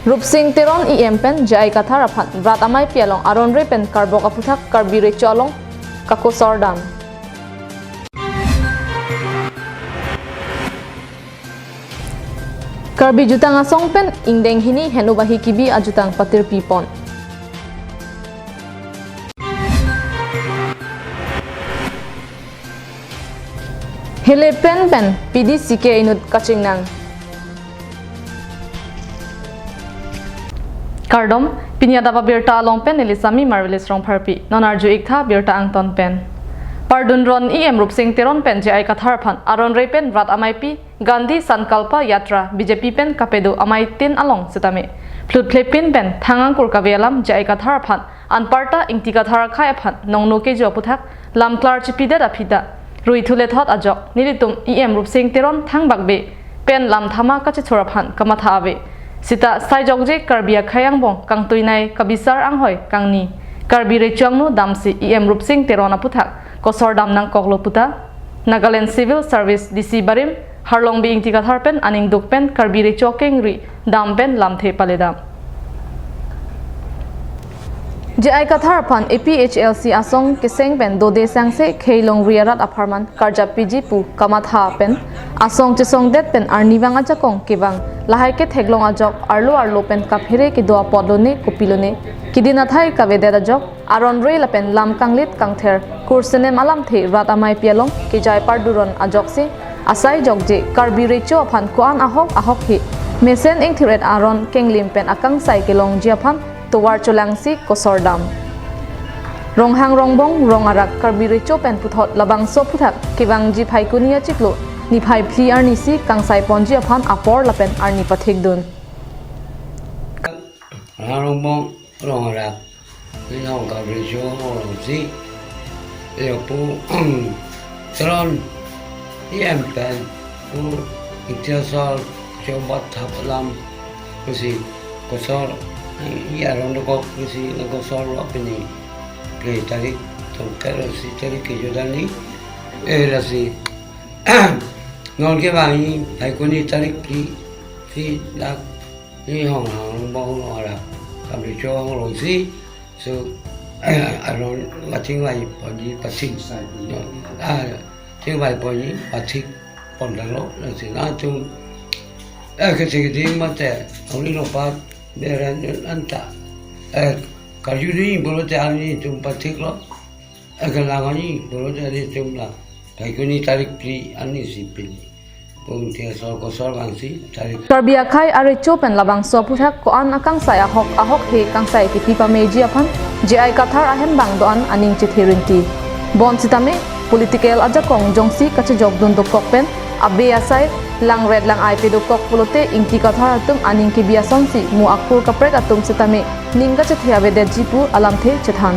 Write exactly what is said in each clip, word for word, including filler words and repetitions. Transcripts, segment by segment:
Rupsing Teron E M pen J I Kathar aphan rat ameipi along aron re pen karbok aputhak Karbi Recho along kakosor dam. Karbi Jutang Asong pen ingdeng hini hen-up ahi kebi ajutang patirpi pon. Helepen pen P D C K inut kachingnang. Kardom, pini adap abirta along pen neli Sami Marvelous Rongpharpi, non arju-ik tha birta angton pen. Pardun ron E M Rupsing Teron pen J I Kathar aphan aron re pen rat ameipi Gandhi Sankalpa Yatra B J P pen kapedo amei tin along sitame, phlutphlepin pen thang angkur kave alam J I Kathar aphan anparta Ingti Kathar akhei aphan nongno kejo aputhak lamklar chipidet aphi ta rui thule thot ajok nelitum E M Rupsing Teron thangbak be pen lam thama kachithur aphan kamatha ave. Sita sai jokje Karbi akhei angbong kangtuinei kabisar anghoi kangni Karbi Recho angno damsi E M Rupsing Teron aputhak kosor dam nangkoklo puta Nagaland Civil Service D C barim Harlongbi Ingti Kathar pen aning duk pen Karbi Recho kengri dam pen lamthe paledam. J I Kathar aphan A P H L C asong keseng pen dode sangse khei longri arat apharman karjap piji pu kamatha pen asong chesongdet pen arnivang ajakong kevang lahai ketheklong ajok arlo arlo pen kaphere kedo apot lone kopi lone kedin athai kavedet ajok aron re lapen lam kanglit kangther kursenem alamthe rat ameipi along kejai parduron ajoksi asai jokje Karbi Recho aphan ko-an ahok ahok he mesen ingthiret aron kenglim pen akangsai kelongji aphan tovar cholangsi kosor dam. Ronghang Rongbong Rong Arak Karbi Recho pen puthot labangso aputhak kevangji Phaikuni achiklo niphai phli arnisi kangsai ponji aphan apor lapen arni pathikdun. Ronghang Rongbong Rong Arak, Ringhong Karbi Recho Hong Longsi, Eopu Teron E M pen pu Ingti Asong chobat thap alam pusi kosor, e aron dokok pusi nangkosor lo pini ke tarik tongker si tarik ke jodani, eh, lasi non kevangji Phaikuni tarik phli, phli dak Ringhong Rongbong Rong Arak Karbi Recho Hong Longsi, so, aron achingvai ponji pathik. Ah, chingvai ponji pathik pon dalo, lasi nangtum, eh, kesi kedi mate, auli lopat, beran anta, eh, karju di pulote arnitum pathiklo, eh, kelang arni pulote arnitum la, Phaikuni tarik phli arnisi pini. Pung tiasor kosor vangsi tarik. Karbi akhei arecho pen labangso aputhak ko-an akangsai ahok ahok he kangsai kepi pameji aphan J I Kathar ahem bang do-an aning chethe rinti. Bonsitame political ajakong jongsi kachejokdun dokok pen abe asai langret lang-ai pedokok pulote Ingti Kathar atum aning kebi asonsi mo akur kaprek atum sitame ning kachethe avedetji pu alamthe chethan.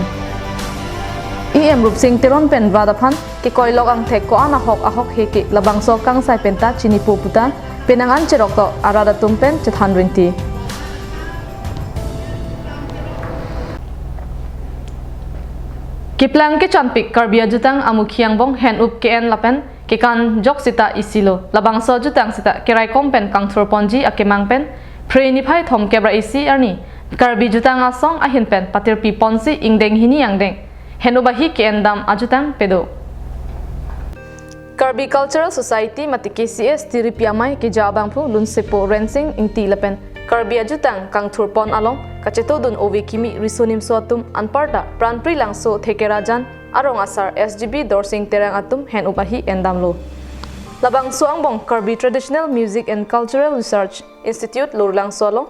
E M Rupsing Teron pen rat aphan kekoilok angthek ko-an ahok ahok he ke labangso kangsai penta chinipo puta penang an cherok to arat atum pen chethan rinti. Keplang kechanpik Karbi ajutang amukhi angbong hen-up ke-en lapen kekan jok sita isi lo. Labangso ajutang sita keraikom pen kangthur ponji akemang pen Phre niphai thomkep ra isi arni Karbi Jutang Asong ahin pen patirpi ponsi ingdeng hini angdeng hen-up ahi ke-en dam ajutang pedo. Karbi Cultural Society mate K C S tiripi amei keja abangphu Lunsepo Rensing Ingti lapen Karbi ajutang kangthur pon along kachetodun ove kimi riso nimso atum anparta Pranpri Langso Thekera Jan arong asar S G B Dorsing Terang atum hen-up ahi endamlo. Labangso angbong Karbi Traditional Music and Cultural Research Institute Lurlangso along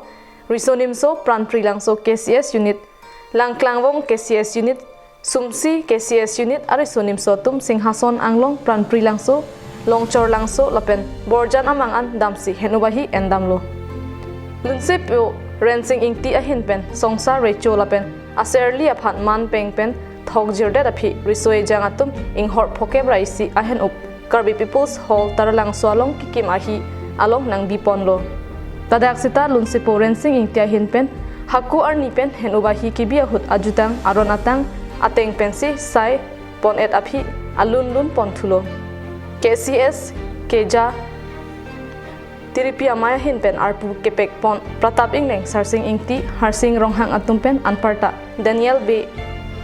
riso nimso Pranpri Langso K C S unit, Langklangvong K C S unit, Sumsi K C S unit ariso nimso atum Singhason Anglong, Pranpri Langso, Longchor Langso lapen Borjan amang an damsi hen-up ahi endamlo. Lunsepo Rensing Ingti ahin pen Songsar Recho lapen Aserli aphan man peng pen thokjirdet aphi riso ejang atum inghor phokep ra isi ahen-up Karbi People's Hall Taralangso along kikim ahi along nangbi ponlo. Ladak sita Lunsepo Rensing Ingti ahin pen hako arni pen hen-up ahi kebi ahut ajutang aron atang ateng pensi sai pon-et aphi alun lun pon thulo. K C S keja Tiripi amei ahin pen arpu kepek pon Pratap Ingleng, Sarsing Ingti, Harsing Ronghang atum pen anparta Daniel Bey,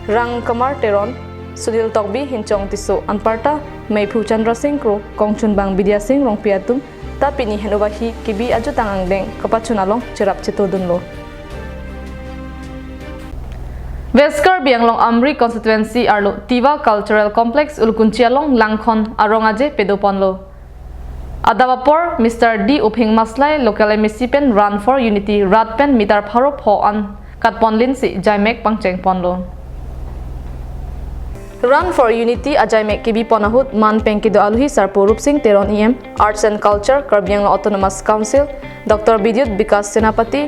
Rangkamar Teron, Sunil Tokbi, Hinchong Tisso, anparta meiphu Chandra Singh Kro, kongchunbang Bidya Singh Rongpi atum ta pini henlo ahi kebi ajutang angdeng kapachun along cherap chetodunlo. West Karbi Anglong Amri constituency arlo Tiwa Cultural Complex Ulukunchi along Langkhon arong aje pedoponlo. Adap apor Mister D Uphing Maslai, local M A C pen Run for Unity rat pen meter pharo pho an katponlinsi jaimek pangchengponlo. Run for Unity ajaimek kebipon ahut man pen kedo aluhi Sarpo Rupsing Teron E M, Arts and Culture, Karbi Anglong Autonomous Council, Doctor Bidyut Bikash Senapati,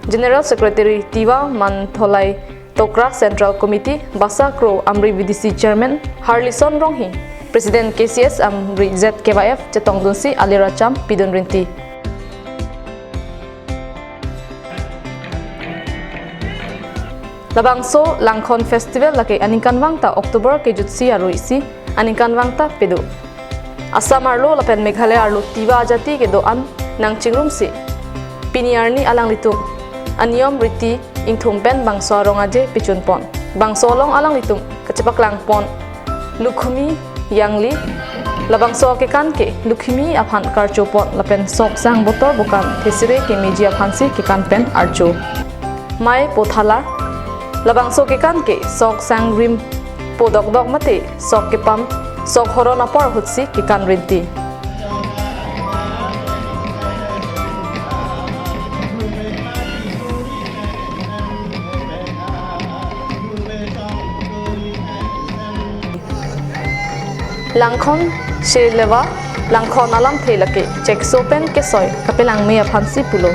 General Secretary Tiwa, man Tholai Tokra Central Committee, Basa Kro Amri V D C Chairman Harlison Ronghi, President K C S Amri Z K Y F chetongdunsi alir acham pidun rinti. Labangso Langkhon Festival lake aningkanvang ta October kejutsi arui isi aningkanvang ta pedo. Assam arlo lapen Meghalaya arlo Tiwa ajati kedo-an nangchingrumsi pini arni alanglitum aniyom riti ingthum pen bangso arong aje pechunpon. Bangso along alanglitum kachepaklangpon Lukhumi Yangli. Labangso akekan ke Lukhumi aphan karchopon lapen sok sang botor bokan thesere kemeji aphansi kekan pen archo. Mai pothala. Labangso kekan ke sok sang rim po dokdok mate sok kepam, sok horon apor ahutsi kekan rinti. Langkhon Sheleva, Langkhon alamthe lake chekso pen kesoi kapelangme aphansi pulo.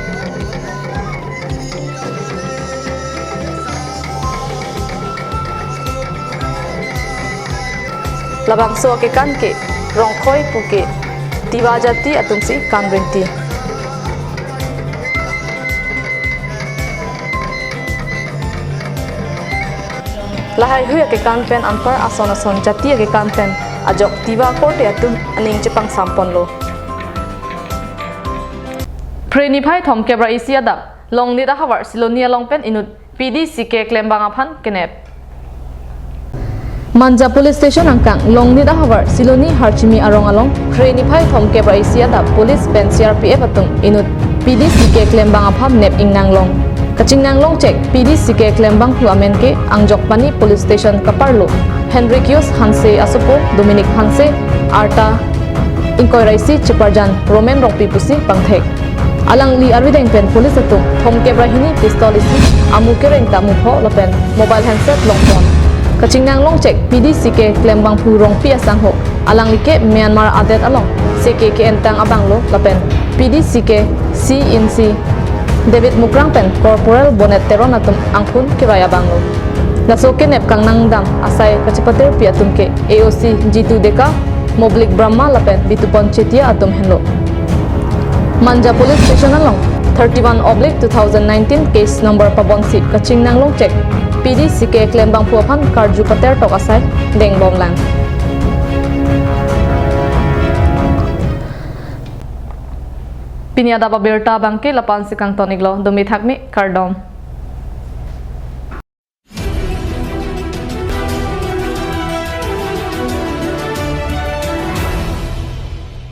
Labangso akekan ke Rongkhoi pu ke Tiwa jati atumsi kan rinti. Lahaihui akekan pen anpar ason ason jati akekan pen ajok Tiwa korte atum aning chepangsamponlo. Phre niphai thomkep ra isi adap Longnit ahavar Siloni along pen inut P D C K klembang aphan kenep. Manja Police Station angkang Longnit ahavar Siloni Harchimi arong along Phre niphai thomkep ra isi adap police pen C R P F atum inut P D C K klembang aphan nep ingnanglong. Kachingnanglong chek P D C K klembangphu amen ke Angjokpani Police Station kaparlo Henrikius Hanse asopo Dominic Hanse, arta ingkoi ra isi cheparjan Roman Rongpi pusi pangthek. Alangli arideng pen police atum thomkep ra hini pistol isi, amu kereng ta mupho lapen mobile handset longpon. Kachingnanglong chek P D C K klembangphu Rongpi asangho, alangli ke Myanmar adet along seke ke-entang abanglo lapen P D C K C in C David Mukrang pen Corporal Bonet Teron atum angphun kevai abanglo. Laso kenep kangnangdam asai kachepatirpi atum ke A O C Jitu Deka, Moblik Brahma lapen Bitupon Chetia atum henlo. Manja Police Station along thirty-one oblique two thousand nineteen case number pabonsi kachingnanglong chek P D C K klembangphu aphan karju patertok asai dengbomlang. Pini adap abirta abangke lapu-ansi kangton-iklo, dumi thakmi, kardom.